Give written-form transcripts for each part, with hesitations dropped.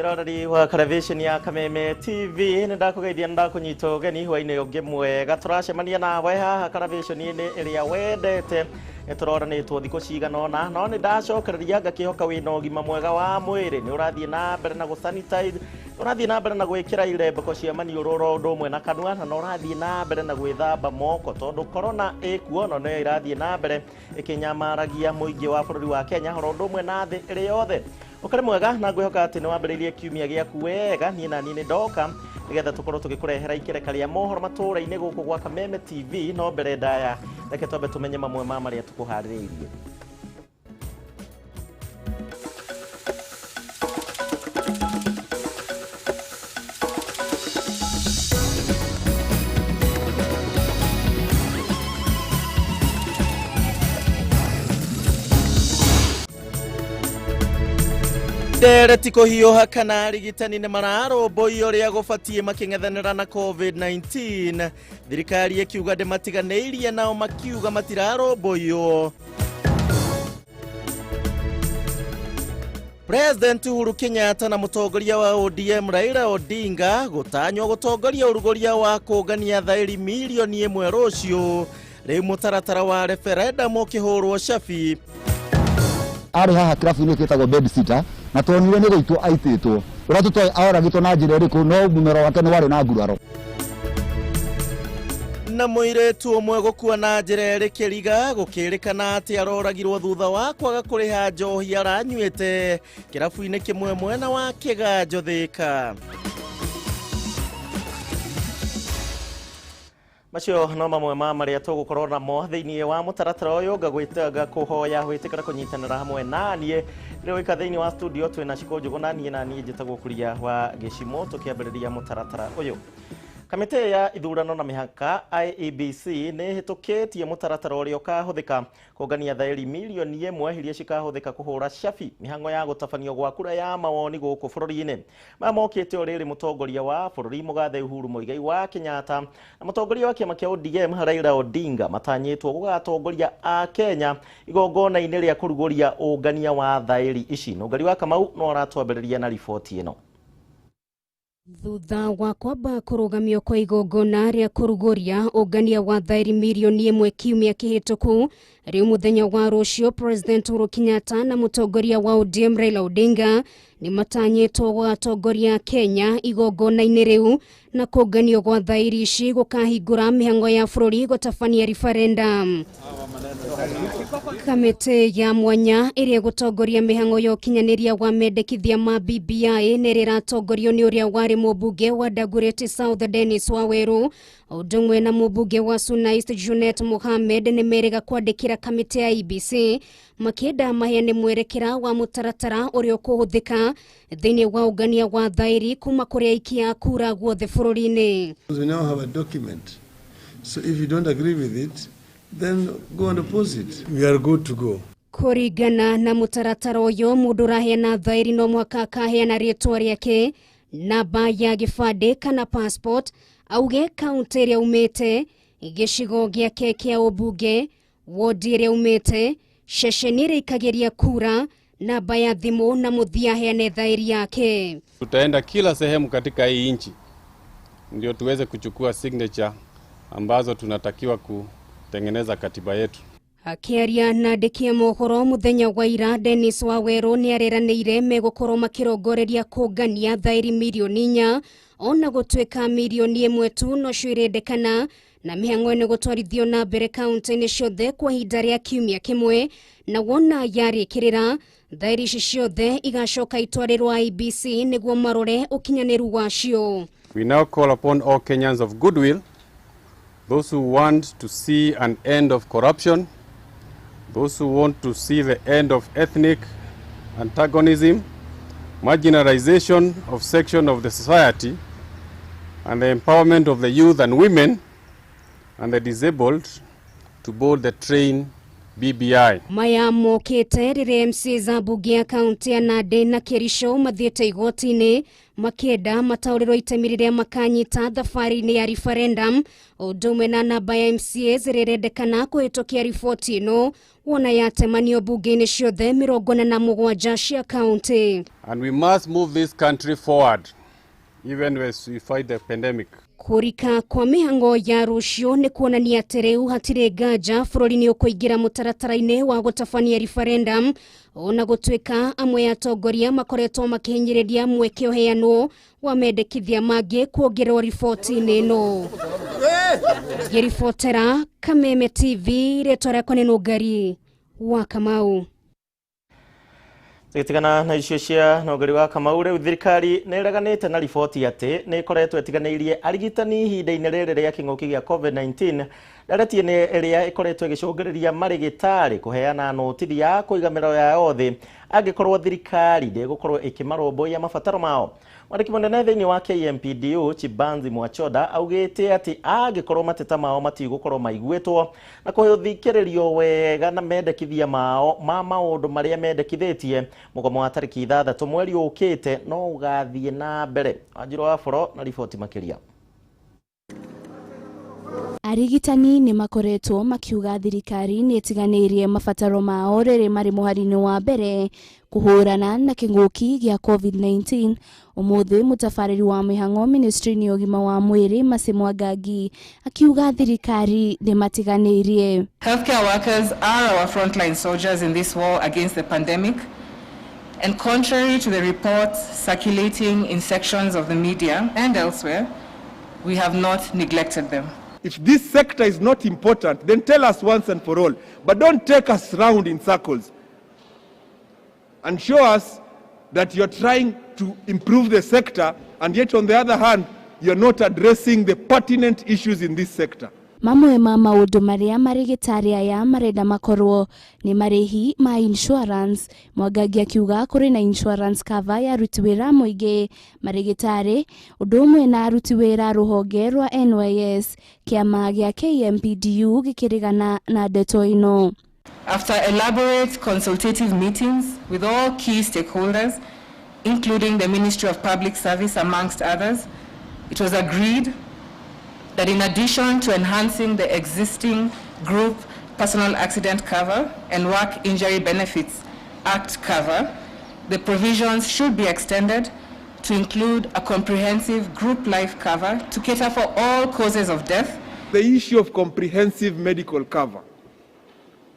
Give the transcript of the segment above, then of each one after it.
Mwĩroreri wa televisheni ya Kameme TV, nĩ ndakũgeithia, nĩ ndakũnyita ũgeni hwainĩ ũngĩ mwega. Tũracemania nawe haha televisheni-inĩ ĩrĩa wendete. Nĩ tũroranĩtwo thikũ cigana ũna, no nĩ ndacokereria ngakĩhoka wĩna ũgima mwega wa mwĩrĩ, nĩ ũrathiĩ na mbere na gũ-sanitize, ũrathiĩ na mbere na gwĩkĩra irembeko cia maniũrũ oro ũndũ ũmwe na kanua, na ũrathiĩ na mbere na gwĩthamba moko, tondũ corona ĩkuo no nĩyo ĩrathiĩ na mbere ĩkĩnyamaragia mũingĩ wa bũrũri wa Kenya oro ũndũ ũmwe na thĩ ĩrĩ yothe. Ũkĩrĩ mwega na ngwĩhoka atĩ nĩ wambĩrĩirie kiumia gĩaku wega. Niĩ na niĩ nĩ ndoka nĩgetha tũkorwo tũgĩkũrehera ikereka rĩa mohoro matũũra-inĩ gũkũ gwa Kameme TV. No mbere ndaya, reke twambe tũmenye mamwe ma marĩa tũkũharĩrĩirie. Ndereti kũhiũha kana arigitani nĩ mararũmbũiyo ũrĩa gũbatiĩ makĩng'ethanĩra na COVID-19, thirikari ĩkiuga ndĩmatiganĩirie, nao makiuga matirarũmbũiywo. President Uhuru Kenyatta na mũtongoria wa ODM Raila Odinga gũtanywo gũtongoria ũrugũria wa kũngania thaĩri mirioni 1 rũciũ, rĩu mũtaratara wa referendum ũkĩhũrwo cabi. Arĩ haha kĩrabu-inĩ gĩtagwo Bedsitter, na tuonire nĩ gũitwo aitĩtwo, ũrĩa tũtoĩ oragĩtwo na njĩra ĩrĩkũ, no mũmero wake nĩ warĩ na nguraro. Na mũirĩtu ũmwe gũkua na njĩra ĩrĩ kĩriga, gũkĩrĩkana atĩ aroragirwo thutha wa kwaga kũrĩha njohi aranyuĩte kĩrabu-inĩ kĩmwe mwena wa Kĩganjo, Thĩka. Macio no mamwe ma marĩa tũgũkorwo namo thĩinĩ wa mũtaratara ũyũ. Ngagwĩta, ngakũhoya wĩtĩkĩra kũnyitanĩra hamwe na niĩ. Rĩu thĩinĩ wa studio twĩna Cikũ Njũgũ na niĩ njĩtagwo Kuria wa Gĩcimo. Tũkĩambĩrĩria mũtaratara ũyũ, kamĩtĩ ya ithurano na mĩhaka IEBC nĩ ĩhĩtũkĩtie mũtaratara ũrĩa ũkahũthĩka kũngania thaĩri mirioni 1 iria cikahũthĩka kũhũra cabi mĩhang'o ya gũtabanio gwa kura ya mawoni gũkũ bũrũri-inĩ. Maya mokĩte o rĩrĩ mũtongoria wa bũrũri mũgathe Uhuru Muigai wa Kenyatta na mũtongoria wa kĩama kĩa ODM Raila Odinga matanyĩtwo gũgatongoria a Kenya igongona-inĩ rĩa kũrugũria ũngania wa thaĩri ici. Nũngari wa Kamau no aratwambĩrĩria na riboti ĩno. Thutha wa kwamba kũrũgamio kwa igongona rĩa kũrugũria ũngania wa thaĩri mirioni 1 kiumia kĩhĩtũku, rĩu mũthenya wa rũciũ President Uhuru Kenyatta na mũtongoria wa ODM Raila Odinga nĩ matanyĩtwo gũgatongoria Kenya igongona-inĩ rĩu, na kũnganio gwa thaĩri ici gũkahingũra mĩhang'o ya bũrũri gũtabania referendum. Kamĩtĩ ya mwanya ĩrĩa ĩgũtongoria mĩhang'o ya ũkinyanĩria wa mendekithia ma BBI nĩ ĩratongorio nĩ ũrĩa warĩ mũmbunge wa Dagoretti South Dennis Waweru, ũndũ ũmwe na mũmbunge wa Suna East Junet Mohamed. Nĩ merĩga kwandĩkĩra kamĩtĩ ya IEBC makĩenda maheane mwerekera wa mũtaratara ũrĩa ũkũhũthĩka thĩinĩ wa ũngania wa thaĩri kuma kũrĩ aikia kura guothe bũrũri-inĩ. We now have a document. So if you don't agree with it, then go and oppose it. We are good to go. Kũringana na mũtaratara ũyũ, mũndũ ũraheana thaĩri no mũhaka akaheana rĩtwa rĩake, namba ya gĩbandĩ kana passport, auge kaunti ĩrĩa umĩte, gĩcigo gĩake kĩa ũmbunge, wodi ĩrĩa umĩte, ceceni ĩrĩa ikagĩria kura, namba ya thimũ, na mũthia aheane thaĩri yake. Tutaenda kila sehemu katika hii nchi ndio tuweze kuchukua signature ambazo tunatakiwa kutengeneza katiba yetu. Akĩaria na andĩki a mohoro mũthenya wa ira, Dennis Waweru nĩ areranĩire megũkorwo makĩrongoreria kũngania thaĩri mirioni 4, ona gũtuĩka mirioni 1 tu nocio irendekana, na mĩhang'o ĩno gũtwarithio na mbere kaunti-inĩ ciothe kwa ihinda rĩa kiumia kĩmwe, na wona yarĩkĩrĩra, thaĩri ici ciothe igacoka itwarĩrwo IEBC nĩguo marore ũkinyanĩru wacio. We now call upon all Kenyans of goodwill, those who want to see an end of corruption, those who want to see the end of ethnic antagonism, marginalization of section of the society, and the empowerment of the youth and women and the disabled to board the train BBI. Maya mokĩte rĩrĩa MCAs a mbunge ya kaunti ya Nandi na Kericho mathiĩte igoti-inĩ makĩenda mataũrĩrwo itemi rĩrĩa makanyita thabarĩ-inĩ ya referendum, ũndũ ũmwe na namba ya MCAs ĩrĩa ĩrendekana kũhĩtũkia riboti ĩno wona yatemanio mbunge-inĩ ciothe 47 cia kaunti. And we must move this country forward, even as we fight the pandemic. Kũrika kwa mĩhang'o ya rũciũ nĩ kuonania atĩ rĩu hatirĩ nganja bũrũri nĩ ũkũingĩra mũtaratara-inĩ wa gũtabania referendum, ona gũtuĩka amwe atongoria makoretwo makĩhinyĩrĩria mweke ũheanwo wa mendekithia mangĩ kuongererwo riboti-inĩ ĩno. Ngĩribotera Kameme TV, rĩtwa rĩakwa nĩ Nũngari wa Kamau. Tũgĩtigana na icio cia Nũngari wa Kamau, rĩu thirikari nĩ ĩreganĩte na riboti atĩ nĩ ĩkoretwo ĩtiganĩirie arigitani ihinda-inĩ rĩrĩ rĩa kĩng'ũki gĩa COVID-19. Ndareti nĩ ĩrĩa ĩkoretwo ĩgĩcũngĩrĩria marĩgĩtarĩ kũheana notithi ya kũiga mĩroyo yao thĩ angĩkorwo thirikari ndĩgũkorwo ĩkĩmarũmbũiya mabataro mao. Mwandĩki mũnene thĩinĩ wa KMPDU Chibanzi Mwachoda augĩte atĩ angĩkorwo mateta mao matigũkorwo maiguĩtwo na kũthikĩrĩrio wega na mendekithia mao ma maũndũ marĩa mendekithĩtie, mũgomo wa tarĩki 6 mweri ũkĩte no ũgathiĩ na mbere. Wanjiru wa Boro na riboti makĩria. Arigitani nĩ makoretwo makiuga thirikari nĩ ĩtiganĩirie mabataro mao rĩrĩ marĩ mũhari-inĩ wa mbere kũhũrana na kĩng'ũki gĩa COVID-19. Ũmũthĩ mũtabarĩri wa mĩhang'o ministry-inĩ ya ũgima wa mwĩrĩ Mercy Mwangangi akiuga thirikari nĩ matiganĩirie. Healthcare workers are our frontline soldiers in this war against the pandemic, and contrary to the reports circulating in sections of the media and elsewhere, we have not neglected them. If this sector is not important, then tell us once and for all. But don't take us round in circles and show us that you're trying to improve the sector, and yet on the other hand, you're not addressing the pertinent issues in this sector. Mamwe ma maũndũ marĩa marĩgĩtarĩ aya marenda makorwo nĩ marĩhi ma insurance. Mwangangi akiuga kũrĩ na insurance cover ya aruti wĩra mũingĩ marĩgĩtarĩ ũndũ ũmwe na aruti wĩra rũhonge rwa NYS. Kĩama gĩa KMPDU gĩkĩregana na ndeto ĩno. After elaborate consultative meetings with all key stakeholders, including the Ministry of Public Service amongst others, it was agreed that in addition to enhancing the existing group personal accident cover and work injury benefits act cover, the provisions should be extended to include a comprehensive group life cover to cater for all causes of death. The issue of comprehensive medical cover,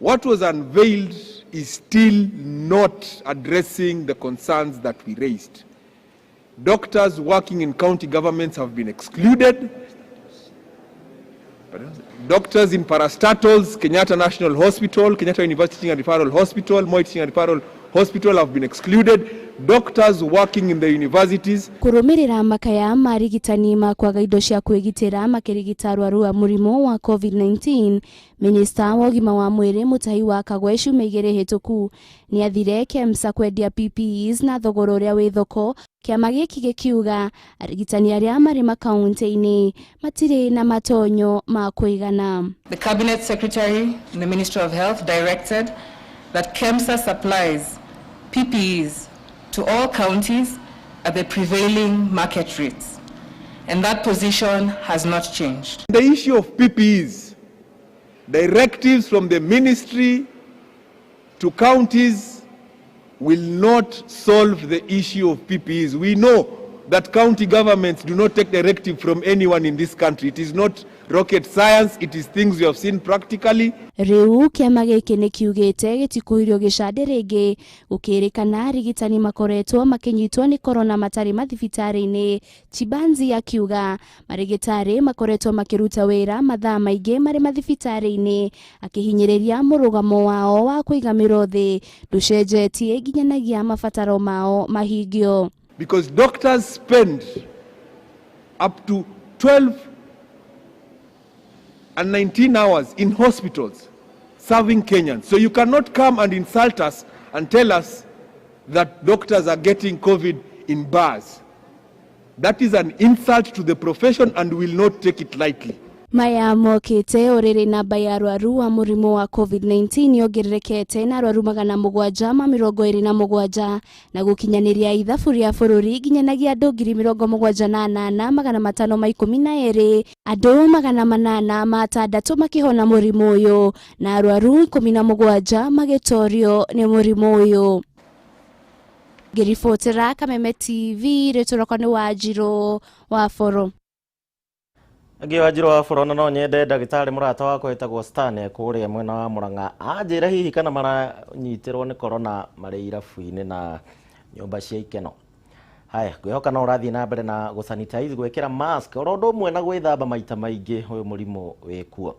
what was unveiled is still not addressing the concerns that we raised. Doctors working in county governments have been excluded. Doctors in parastatals, Kenyatta National Hospital, Kenyatta University Teaching and Referral Hospital, Moi Teaching and Referral Hospital have been excluded. Doctors working in the universities. Kũrũmĩrĩra makaya ma arigitani ma kwaga indo cia kwĩgitĩra makĩrigita arwaru a mũrimũ wa COVID-19, Minista wa ũgima wa mwĩrĩ Mutahi wa Kagwe ciumia igĩrĩ hĩtũku nĩathire KEMSA kwendia PPEs na thogora ũrĩa wĩ thoko. Kĩama gĩkĩ gĩkiuga arigitani arĩa marĩ makaunti-inĩ matirĩ na matonyo ma kũigana. The Cabinet Secretary in the Ministry of Health directed that KEMSA supplies PPEs to all counties at the prevailing market rates, and that position has not changed. The issue of PPEs, directives from the ministry to counties will not solve the issue of PPEs. We know that county governments do not take directive from anyone in this country. It is not rocket science, it is things we have seen practically. Rĩu kĩama gĩkĩ nĩ kiugĩte gĩtikũhirio gĩcande rĩngĩ gũkĩrĩkana arigitani makoretwo makĩnyitwo nĩ korona matarĩ mathibitarĩ-inĩ. Chibanzi akiuga marĩgĩtarĩ makoretwo makĩruta wĩra mathaa maingĩ marĩ mathibitarĩ-inĩ, akĩhinyĩrĩria mũrũgamo wao wa kũiga mĩro thĩ ndũcenjetie nginyanagia mabataro mao mahingio. Because doctors spend up to 12 and 19 hours in hospitals serving Kenyans. So you cannot come and insult us and tell us that doctors are getting COVID in bars. That is an insult to the profession and we will not take it lightly. Maya mokĩte o rĩrĩ namba ya arwaru wa mũrimũ wa COVID-19 yongererekete na arwaru 727 na gũkinyanĩria ithabu rĩa bũrũri nginyanagia andũ 78,512 andũ 806 makĩhona mũrimũ ũyũ na arwaru 17 magĩtorio nĩ mũrimũ ũyũ. Ngĩribotera Kameme TV rĩtwa rĩakwa nĩ Wanjirũ wa Boro. Angĩ Wanjirũ wa Boro, na no nyende ndagĩtarĩ mũrata wakwa wĩtagwo Stan kũrĩa mwena wa Murang'a anjĩre hihi kana maranyitĩrwo nĩ corona marĩ irabu-inĩ na nyũmba cia ikeno. Haya, ngwĩhoka no ũrathiĩ na mbere na gũsanitize, gwĩkĩra mask oro ũndũ ũmwe na gwĩthamba maita maingĩ ũyũ mũrimũ wĩkuo.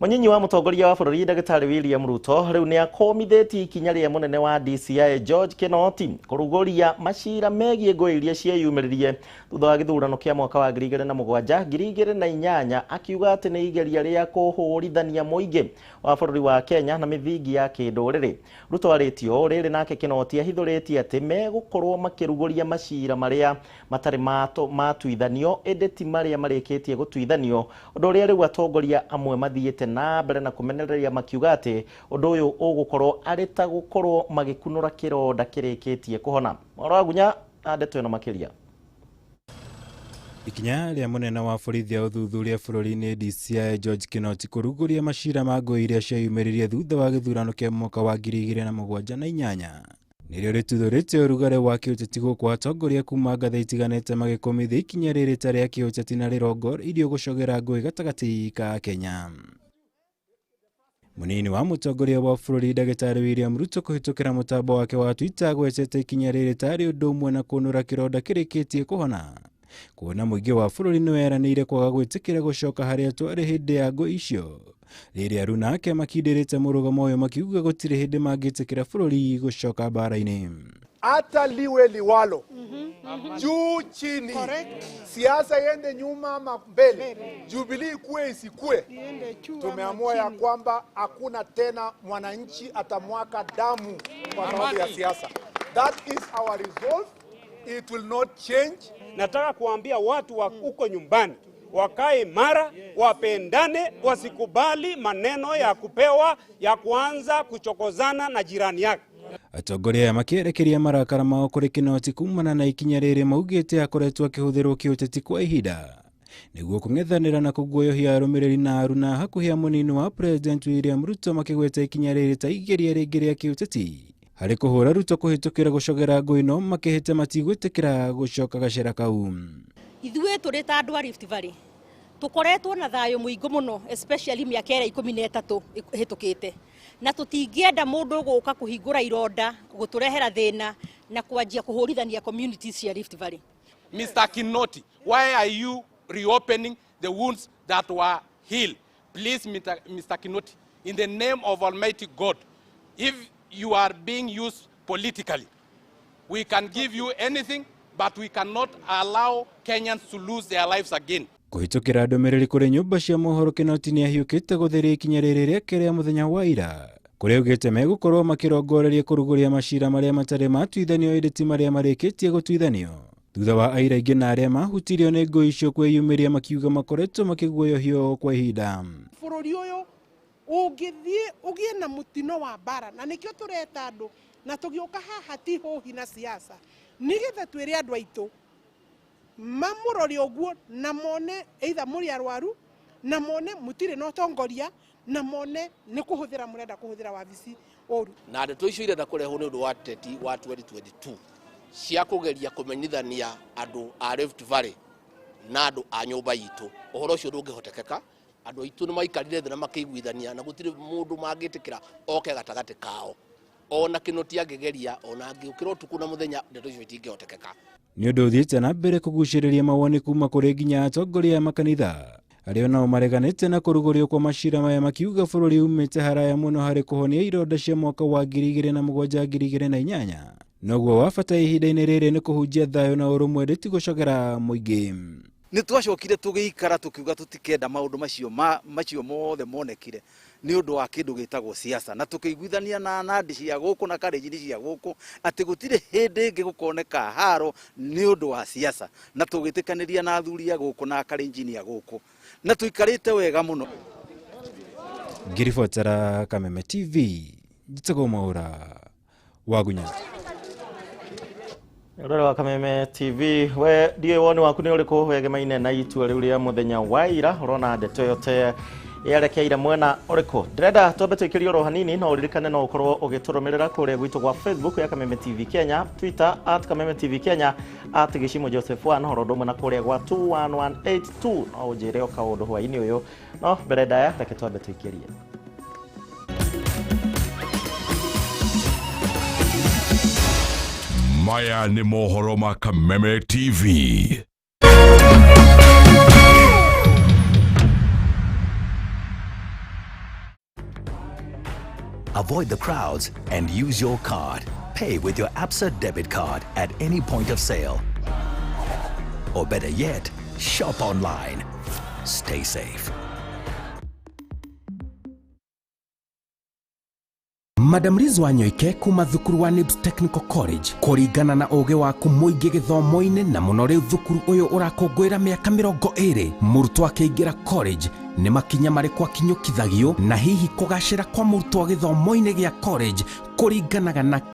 Mũnyinyi wa mũtongoria wa bũrũri ndagĩtarĩ William Ruto rĩu nĩ akomithĩtie ikinya rĩa mũnene wa DCI George Kinoti kũrugũria macira megiĩ ngũĩ iria cieyumĩririe thutha wa gĩthurano kĩa mwaka wa 2007 2008, akiuga atĩ nĩ igeria rĩa kũhũrithania mũingĩ wa bũrũri wa Kenya na mĩthingi ya kĩndũrĩrĩ. Ruto arĩtie ũũ rĩrĩ nake Kinoti ahithũrĩtie atĩ megũkorwo makĩrugũria macira marĩa matarĩ matuithanio ĩndĩ ti marĩa marĩkĩtie gũtuithanio, ũndũ ũrĩa rĩu atongoria amwe mathiĩte na mbere na kũmenereria makiuga atĩ ũndũ ũyũ ũgũkorwo arĩ ta gũkorwo magĩkunũra kĩronda kĩrĩkĩtie kũhona. Mohoro wa Gunya na ndeto ĩno makĩria. Ikinya rĩa mũnene wa borithi ya ũthuthuria bũrũri-inĩ DCI George Kinoti kũrugũria macira ma ngũĩ iria cieyumĩririe thutha wa gĩthurano kĩa mwaka wa 2007 na inyanya nĩrĩo rĩtuthũrĩte ũrugarĩ wa kĩũteti gũkũ atongoria kuma ngathĩ itiganĩte magĩkũmithia ikinya rĩrĩ ta rĩa kĩũteti na rĩrongoreirio gũcogera ngũĩ gatagatĩ ka Kenya. Mũnini wa mũtongoria wa bũrũri ndagĩtarĩ William Ruto kũhĩtũkĩra mũtambo wake wa Twitter agwetete ikinya rĩrĩ tarĩ ũndũ ũmwe na kũnũra kĩronda kĩrĩkĩtie kũhona, kuona mũingĩ wa bũrũri nĩweranĩire kwaga gwĩtĩkĩra gũcoka harĩa twarĩ hĩndĩ ya ngũĩ icio. Rĩrĩa aruna ake makindĩrĩte mũrũgamo ũyũ makiuga gũtirĩ hĩndĩ mangĩtĩkĩra bũrũri gũcoka mbara-inĩ. Hata liwe liwalo, juu chini, siasa iende nyuma ama mbele, Jubilee ikue isikue, tumeamua ya kwamba hakuna tena mwananchi atamwaka damu kwa sababu ya siasa. That is our resolve. It will not change. Nataka kuambia watu wa uko nyumbani wakae imara, wapendane, wasikubali maneno ya kupewa ya kuanza kuchokozana na jirani yake. Atongoria aya makĩerekeria marakara mao kũrĩ Kinoti kumana na ikinya rĩrĩ maugĩte akoretwo akĩhũthĩrwo kĩũteti kwa ihinda nĩguo kũng'ethanĩra na kũguoyohia arũmĩrĩri na aruna hakuhĩ a mũnini wa President William Ruto makĩgweta ikinya rĩrĩ ta igeria rĩngĩ rĩa kĩũteti harĩ kũhũra Ruto kũhĩtũkĩra gũcogera ngũĩ no makĩhĩta matigwĩtĩkĩra gũcoka gacĩra kau. Ithuĩ tũrĩ ta andũ a Rift Valley tũkoretwo na thayũ mũingĩ mũno, especially mĩaka ĩrĩa 13 ĩhĩtũkĩte, na tũtingĩenda mũndũ gũka kũhingũra ironda gũtũrehera thĩna na kwanjia kũhũrithania communities cia Rift Valley. Mr. Kinoti, why are you reopening the wounds that were healed? Please, Mr. Kinoti, in the name of Almighty God, if you are being used politically, we can give you anything, but we cannot allow Kenyans to lose their lives again. Kũhĩtũkĩra ndũmĩrĩri kũrĩ nyũmba cia mohoro Kinoti nĩahiũkĩte gũtheria ikinya rĩrĩ rĩake rĩa mũthenya wa ira kũrĩa augĩte megũkorwo makĩrongoreria kũrugũria macira marĩa matarĩ matuithanio ĩndĩ ti marĩa marĩkĩtie gũtuithanio thutha wa aira aingĩ na arĩa mahutirio nĩ ngũĩ icio kwĩyumĩria makiuga makoretwo makĩguoyohio kwa ihinda. Bũrũri ũyũ ũngĩthiĩ ũgĩe na mũtino wa mbara, na nĩkĩo tũreta andũ na tũgĩũka haha ti hũhi na siasa nĩgetha twĩre andũ aitũ mamũrore ũguo na mone either mũrĩ arwaru na mone mũtirĩ na ũtongoria na mone nĩ kũhũthĩra mũrenda kũhũthĩra wabici ũru. Na ndeto icio irenda kũrehwo nĩ ũndũ wa teti wa 2022 cia kũgeria kũmenyithania andũ a Rift Valley na andũ a nyũmba itũ ũhoro ũcio ndũngĩhotekeka. Andũ aitũ nĩ maikarire thĩ na makĩiguithania na gũtirĩ mũndũ mangĩtĩkĩra oke gatagatĩ kao ona Kinoti angĩgeria ona angĩũkĩra ũtukũ na mũthenya ndeto icio itingĩhotekeka. Nĩ ũndũ ũthiĩte na mbere kũgucĩrĩria mawoni kuma kũrĩ nginya atongoria a makanitha arĩa nao mareganĩte na kũrugũrio kwa macira maya makiuga bũrũri umĩte haraya mũno harĩ kũhonia ironda cia mwaka wa 2007 2008 noguo wa bata ihinda-inĩ rĩrĩ nĩ kũhunjia thayũ na ũrũmwe ndĩ ti gũcogera mũingĩ. Nĩ twacokire tũgĩikara tũkiuga tũtikenda maũndũ macio mothe monekire nĩ ũndũ wa kĩndũ gĩtagwo siasa, na tũkĩiguithania na nandi cia gũkũ na karĩnjini cia gũkũ atĩ gũtirĩ hĩndĩ ĩngĩ gũkoneka haro nĩ ũndũ wa siasa, na tũgĩtĩkanĩria na athuri a gũkũ na karĩnjini a gũkũ Na tũikarĩte wega mũno. Ngĩribotera Kameme TV, njĩtagwo Mwaũra Wagunya. Ũrore wa Kameme TV, we ndiũĩ woni waku nĩ ũrĩkũ wegemaine na itua rĩu rĩa mũthenya wa ira? Ũrona ndeto ĩyo te yerekeire mwena ũrĩkũ? Ndĩrenda twambe tũikĩrie oro hanini, no ũririkane no ũkorwo ũgĩtũrũmĩrĩra kũrĩa gwitũ gwa Facebook ya Kameme TV Kenya, Twitter @KamemeTVKenya, @GicimoJoseph1, oro ũndũ ũmwe na kũrĩa gwa 21182. No ũnjĩre o kaũndũ hwaĩ-inĩ ũyũ, no mbere ndaya reke twambe tũikĩrie. Maya nĩ mohoro ma Kameme TV. Avoid the crowds and use your card. Pay with your Absa debit card at any point of sale. Or better yet, shop online. Stay safe. Madam Liz Wanyoike kuma thukuru wa NIBS Technical College, kũringana na ũgĩ waku mũingĩ gĩthomo-inĩ, na mũno rĩu thukuru ũyũ ũrakũngũĩra mĩaka 20, mũrutwo akĩingĩra college nĩ makinya marĩkũ akinyũkithagio, na hihi kũgacĩra kwa mũrutwo gĩthomo-inĩ gĩa college kũringanaga na